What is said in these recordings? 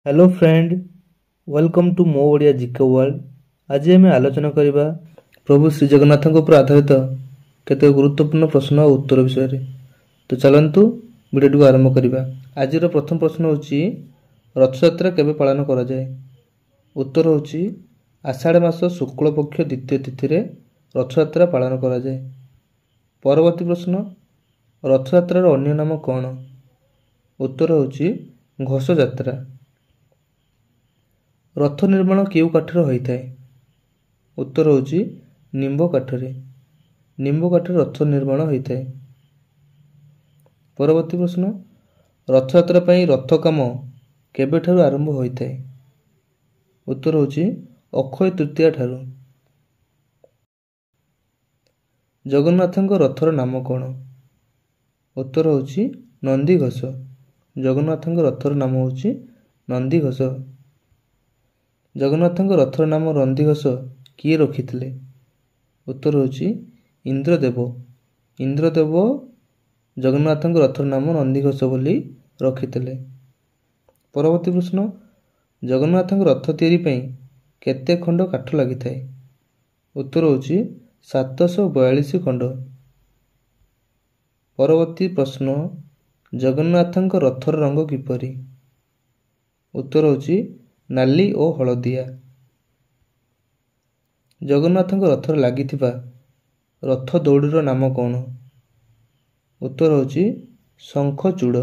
Hello friend, welcome to ମୋ Odia GK world. ଆଜି ଆମେ ଆଲୋଚନା କରିବା ପ୍ରଭୁ ଶ୍ରୀଜଗନ୍ନାଥଙ୍କ ଉପରେ ଆଧାରିତ କେତେକ ଗୁରୁତ୍ୱପୂର୍ଣ୍ଣ ପ୍ରଶ୍ନ ଓ ଉତ୍ତର ବିଷୟରେ। ତ ଚାଲନ୍ତୁ ଭିଡ଼ିଓଟିକୁ ଆରମ୍ଭ କରିବା। ଆଜିର ପ୍ରଥମ ପ୍ରଶ୍ନ ହେଉଛି, ରଥଯାତ୍ରା କେବେ ପାଳନ କରାଯାଏ? ଉତ୍ତର ହେଉଛି, ଆଷାଢ଼ ମାସ ଶୁକ୍ଳପକ୍ଷ ଦ୍ୱିତୀୟ ତିଥିରେ ରଥଯାତ୍ରା ପାଳନ କରାଯାଏ। ପରବର୍ତ୍ତୀ ପ୍ରଶ୍ନ, ରଥଯାତ୍ରାର ଅନ୍ୟ ନାମ କ'ଣ? ଉତ୍ତର ହେଉଛି ଘୋଷଯାତ୍ରା। ରଥ ନିର୍ମାଣ କେଉଁ କାଠରେ ହୋଇଥାଏ? ଉତ୍ତର ହେଉଛି ନିମ୍ବ କାଠରେ। ନିମ୍ବ କାଠରେ ରଥ ନିର୍ମାଣ ହୋଇଥାଏ। ପରବର୍ତ୍ତୀ ପ୍ରଶ୍ନ, ରଥଯାତ୍ରା ପାଇଁ ରଥ କାମ କେବେଠାରୁ ଆରମ୍ଭ ହୋଇଥାଏ? ଉତ୍ତର ହେଉଛି ଅକ୍ଷୟ ତୃତୀୟା ଠାରୁ। ଜଗନ୍ନାଥଙ୍କ ରଥର ନାମ କ'ଣ? ଉତ୍ତର ହେଉଛି ନନ୍ଦିଘୋଷ। ଜଗନ୍ନାଥଙ୍କ ରଥର ନାମ ହେଉଛି ନନ୍ଦିଘୋଷ। ଜଗନ୍ନାଥଙ୍କ ରଥର ନାମ ନନ୍ଦିଘୋଷ କିଏ ରଖିଥିଲେ? ଉତ୍ତର ହେଉଛି ଇନ୍ଦ୍ରଦେବ। ଇନ୍ଦ୍ରଦେବ ଜଗନ୍ନାଥଙ୍କ ରଥର ନାମ ନନ୍ଦିଘୋଷ ବୋଲି ରଖିଥିଲେ। ପରବର୍ତ୍ତୀ ପ୍ରଶ୍ନ, ଜଗନ୍ନାଥଙ୍କ ରଥ ତିଆରି ପାଇଁ କେତେ ଖଣ୍ଡ କାଠ ଲାଗିଥାଏ? ଉତ୍ତର ହେଉଛି 742 ଖଣ୍ଡ। ପରବର୍ତ୍ତୀ ପ୍ରଶ୍ନ, ଜଗନ୍ନାଥଙ୍କ ରଥର ରଙ୍ଗ କିପରି? ଉତ୍ତର ହେଉଛି ନାଲି ଓ ହଳଦିଆ। ଜଗନ୍ନାଥଙ୍କ ରଥରେ ଲାଗିଥିବା ରଥ ଦଉଡ଼ିର ନାମ କ'ଣ? ଉତ୍ତର ହେଉଛି ଶଙ୍ଖଚୂଡ଼।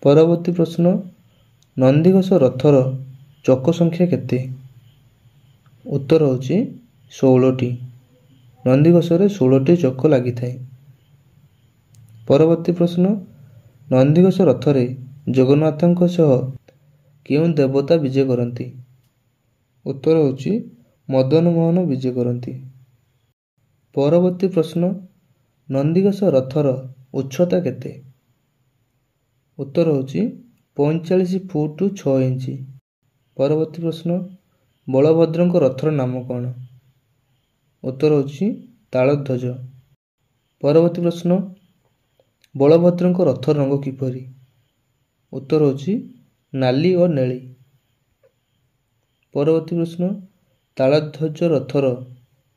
ପରବର୍ତ୍ତୀ ପ୍ରଶ୍ନ, ନନ୍ଦିଘୋଷ ରଥର ଚକ ସଂଖ୍ୟା କେତେ? ଉତ୍ତର ହେଉଛି 16ଟି। ନନ୍ଦିଘୋଷରେ 16ଟି ଚକ ଲାଗିଥାଏ। ପରବର୍ତ୍ତୀ ପ୍ରଶ୍ନ, ନନ୍ଦିଘୋଷ ରଥରେ ଜଗନ୍ନାଥଙ୍କ ସହ କେଉଁ ଦେବତା ବିଜେ କରନ୍ତି? ଉତ୍ତର ହେଉଛି ମଦନମୋହନ ବିଜେ କରନ୍ତି। ପରବର୍ତ୍ତୀ ପ୍ରଶ୍ନ, ନନ୍ଦିଘୋଷ ରଥର ଉଚ୍ଚତା କେତେ? ଉତ୍ତର ହେଉଛି 45 ଫୁଟ 6 ଇଞ୍ଚ। ପରବର୍ତ୍ତୀ ପ୍ରଶ୍ନ, ବଳଭଦ୍ରଙ୍କ ରଥର ନାମ କ'ଣ? ଉତ୍ତର ହେଉଛି ତାଳଧ୍ୱଜ। ପରବର୍ତ୍ତୀ ପ୍ରଶ୍ନ, ବଳଭଦ୍ରଙ୍କ ରଥର ରଙ୍ଗ କିପରି? ଉତ୍ତର ହେଉଛି ନାଲି ଓ ନେଳି। ପରବର୍ତ୍ତୀ ପ୍ରଶ୍ନ, ତାଳଧ୍ୱଜ ରଥର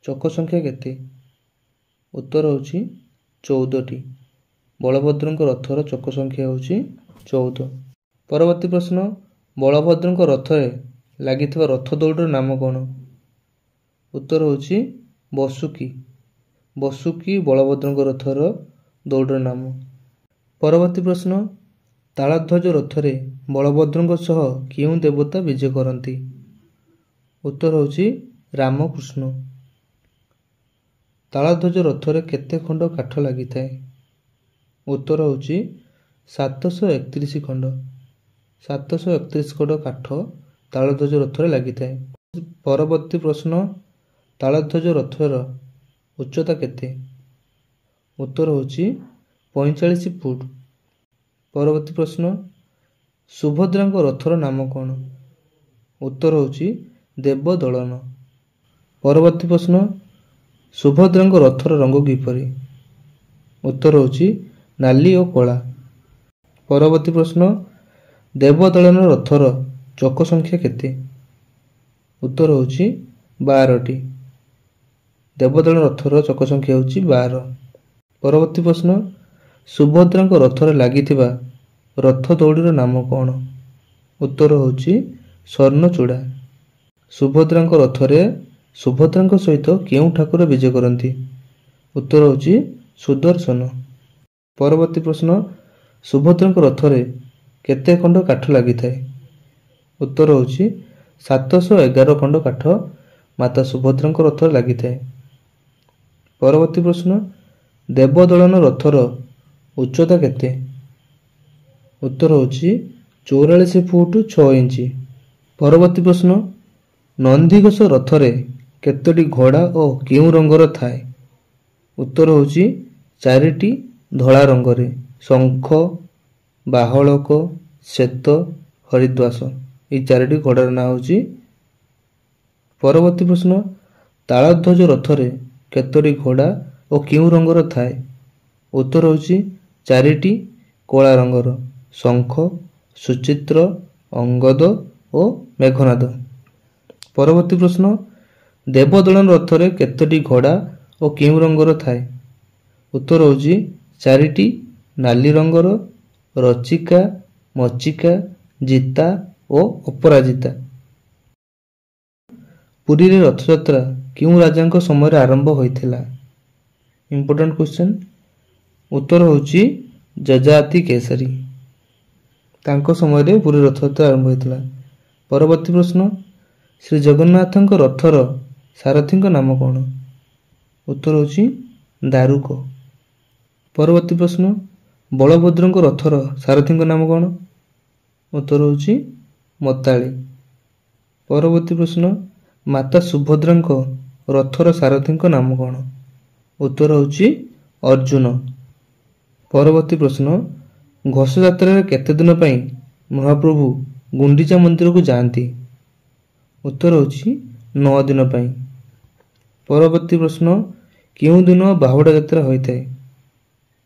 ଚକ ସଂଖ୍ୟା କେତେ? ଉତ୍ତର ହେଉଛି 14ଟି। ବଳଭଦ୍ରଙ୍କ ରଥର ଚକ ସଂଖ୍ୟା ହେଉଛି 14। ପରବର୍ତ୍ତୀ ପ୍ରଶ୍ନ, ବଳଭଦ୍ରଙ୍କ ରଥରେ ଲାଗିଥିବା ରଥ ଦଉଡ଼ିର ନାମ କ'ଣ? ଉତ୍ତର ହେଉଛି ବସୁକି। ବସୁକି ବଳଭଦ୍ରଙ୍କ ରଥର ଦଉଡ଼ିର ନାମ। ପରବର୍ତ୍ତୀ ପ୍ରଶ୍ନ, ତାଳଧ୍ୱଜ ରଥରେ ବଳଭଦ୍ରଙ୍କ ସହ କେଉଁ ଦେବତା ବିଜେ କରନ୍ତି? ଉତ୍ତର ହେଉଛି ରାମକୃଷ୍ଣ। ତାଳଧ୍ୱଜ ରଥରେ କେତେ ଖଣ୍ଡ କାଠ ଲାଗିଥାଏ? ଉତ୍ତର ହେଉଛି 731 ଖଣ୍ଡ। 731 ଖଣ୍ଡ କାଠ ତାଳଧ୍ୱଜ ରଥରେ ଲାଗିଥାଏ। ପରବର୍ତ୍ତୀ ପ୍ରଶ୍ନ, ତାଳଧ୍ୱଜ ରଥର ଉଚ୍ଚତା କେତେ? ଉତ୍ତର ହେଉଛି 45 ଫୁଟ। ପରବର୍ତ୍ତୀ ପ୍ରଶ୍ନ, ସୁଭଦ୍ରାଙ୍କ ରଥର ନାମ କ'ଣ? ଉତ୍ତର ହେଉଛି ଦେବଦଳନ। ପରବର୍ତ୍ତୀ ପ୍ରଶ୍ନ, ସୁଭଦ୍ରାଙ୍କ ରଥର ରଙ୍ଗ କିପରି? ଉତ୍ତର ହେଉଛି ନାଲି ଓ କଳା। ପରବର୍ତ୍ତୀ ପ୍ରଶ୍ନ, ଦେବଦଳନ ରଥର ଚକ ସଂଖ୍ୟା କେତେ? ଉତ୍ତର ହେଉଛି 12ଟି। ଦେବଦଳନ ରଥର ଚକ ସଂଖ୍ୟା ହେଉଛି 12। ପରବର୍ତ୍ତୀ ପ୍ରଶ୍ନ, ସୁଭଦ୍ରାଙ୍କ ରଥରେ ଲାଗିଥିବା ରଥ ଦଉଡ଼ିର ନାମ କ'ଣ? ଉତ୍ତର ହେଉଛି ସ୍ୱର୍ଣ୍ଣଚୂଡ଼ା। ସୁଭଦ୍ରାଙ୍କ ରଥରେ ସୁଭଦ୍ରାଙ୍କ ସହିତ କେଉଁ ଠାକୁର ବିଜେ କରନ୍ତି? ଉତ୍ତର ହେଉଛି ସୁଦର୍ଶନ। ପରବର୍ତ୍ତୀ ପ୍ରଶ୍ନ, ସୁଭଦ୍ରାଙ୍କ ରଥରେ କେତେ ଖଣ୍ଡ କାଠ ଲାଗିଥାଏ? ଉତ୍ତର ହେଉଛି 711 ଖଣ୍ଡ କାଠ ମାତା ସୁଭଦ୍ରାଙ୍କ ରଥରେ ଲାଗିଥାଏ। ପରବର୍ତ୍ତୀ ପ୍ରଶ୍ନ, ଦେବଦଳନ ରଥର ଉଚ୍ଚତା କେତେ? ଉତ୍ତର ହେଉଛି 44 ଫୁଟ 6 ଇଞ୍ଚ। ପରବର୍ତ୍ତୀ ପ୍ରଶ୍ନ, ନନ୍ଦିଘୋଷ ରଥରେ କେତୋଟି ଘୋଡ଼ା ଓ କେଉଁ ରଙ୍ଗର ଥାଏ? ଉତ୍ତର ହେଉଛି 4ଟି ଧଳା ରଙ୍ଗରେ, ଶଙ୍ଖ, ବାହଳକ, ଶ୍ଵେତ, ହରିଦ୍ୱାସ। ଏଇ 4ଟି ଘୋଡ଼ାର ନାଁ ହେଉଛି। ପରବର୍ତ୍ତୀ ପ୍ରଶ୍ନ, ତାଳଧ୍ୱଜ ରଥରେ କେତୋଟି ଘୋଡ଼ା ଓ କେଉଁ ରଙ୍ଗର ଥାଏ? ଉତ୍ତର ହେଉଛି 4ଟି କଳା ରଙ୍ଗର, ଶଙ୍ଖ, ସୁଚିତ୍ର, ଅଙ୍ଗଦ ଓ ମେଘନାଦ। ପରବର୍ତ୍ତୀ ପ୍ରଶ୍ନ, ଦେବଦଳନ ରଥରେ କେତୋଟି ଘୋଡ଼ା ଓ କେଉଁ ରଙ୍ଗର ଥାଏ? ଉତ୍ତର ହେଉଛି 4ଟି, ନାଲି ରଙ୍ଗର, ରଚିକା, ମଚିକା, ଜିତା ଓ ଅପରାଜିତା। ପୁରୀରେ ରଥଯାତ୍ରା କେଉଁ ରାଜାଙ୍କ ସମୟରେ ଆରମ୍ଭ ହୋଇଥିଲା? Important question. ଉତ୍ତର ହେଉଛି ଯଯାତି କେଶରୀ। ତାଙ୍କ ସମୟରେ ପୁରୀ ରଥଯାତ୍ରା ଆରମ୍ଭ ହୋଇଥିଲା। ପରବର୍ତ୍ତୀ ପ୍ରଶ୍ନ, ଶ୍ରୀ ଜଗନ୍ନାଥଙ୍କ ରଥର ସାରଥୀଙ୍କ ନାମ କ'ଣ? ଉତ୍ତର ହେଉଛି ଦାରୁକ। ପରବର୍ତ୍ତୀ ପ୍ରଶ୍ନ, ବଳଭଦ୍ରଙ୍କ ରଥର ସାରଥୀଙ୍କ ନାମ କ'ଣ? ଉତ୍ତର ହେଉଛି ମତାଳି। ପରବର୍ତ୍ତୀ ପ୍ରଶ୍ନ, ମାତା ସୁଭଦ୍ରାଙ୍କ ରଥର ସାରଥୀଙ୍କ ନାମ କ'ଣ? ଉତ୍ତର ହେଉଛି ଅର୍ଜୁନ। ପରବର୍ତ୍ତୀ ପ୍ରଶ୍ନ, ଘୋଷଯାତ୍ରାରେ କେତେ ଦିନ ପାଇଁ ମହାପ୍ରଭୁ ଗୁଣ୍ଡିଚା ମନ୍ଦିରକୁ ଯାଆନ୍ତି? ଉତ୍ତର ହେଉଛି 9 ଦିନ ପାଇଁ। ପରବର୍ତ୍ତୀ ପ୍ରଶ୍ନ, କେଉଁ ଦିନ ବାହୁଡ଼ା ଯାତ୍ରା ହୋଇଥାଏ?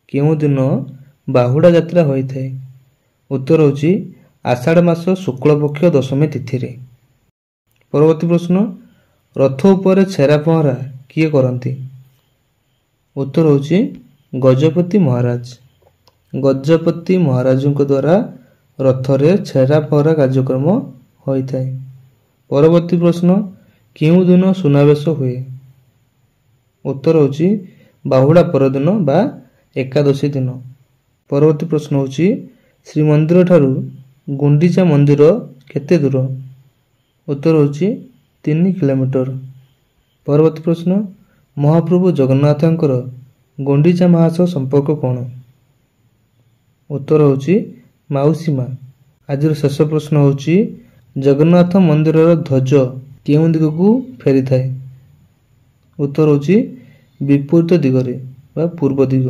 କେଉଁ ଦିନ ବାହୁଡ଼ା ଯାତ୍ରା ହୋଇଥାଏ? ଉତ୍ତର ହେଉଛି ଆଷାଢ଼ ମାସ ଶୁକ୍ଳପକ୍ଷ ଦଶମୀ ତିଥିରେ। ପରବର୍ତ୍ତୀ ପ୍ରଶ୍ନ, ରଥ ଉପରେ ଛେରା ପହଁରା କିଏ କରନ୍ତି? ଉତ୍ତର ହେଉଛି ଗଜପତି ମହାରାଜ। ଗଜପତି ମହାରାଜଙ୍କ ଦ୍ୱାରା ରଥରେ ଛେରା ପହଁରା କାର୍ଯ୍ୟକ୍ରମ ହୋଇଥାଏ। ପରବର୍ତ୍ତୀ ପ୍ରଶ୍ନ, କେଉଁ ଦିନ ସୁନାବେଶ ହୁଏ? ଉତ୍ତର ହେଉଛି ବାହୁଡ଼ା ପରଦିନ ବା ଏକାଦଶୀ ଦିନ। ପରବର୍ତ୍ତୀ ପ୍ରଶ୍ନ ହେଉଛି, ଶ୍ରୀମନ୍ଦିର ଠାରୁ ଗୁଣ୍ଡିଚା ମନ୍ଦିର କେତେ ଦୂର? ଉତ୍ତର ହେଉଛି 3 କିଲୋମିଟର। ପରବର୍ତ୍ତୀ ପ୍ରଶ୍ନ, ମହାପ୍ରଭୁ ଜଗନ୍ନାଥଙ୍କର ଗୁଣ୍ଡିଚା ମା ସହ ସମ୍ପର୍କ କ'ଣ? ଉତ୍ତର ହେଉଛି ମାଉସୀ ମା। ଆଜିର ଶେଷ ପ୍ରଶ୍ନ ହେଉଛି, ଜଗନ୍ନାଥ ମନ୍ଦିରର ଧ୍ୱଜ କେଉଁ ଦିଗକୁ ଫେରିଥାଏ? ଉତ୍ତର ହେଉଛି ବିପରୀତ ଦିଗରେ ବା ପୂର୍ବ ଦିଗ।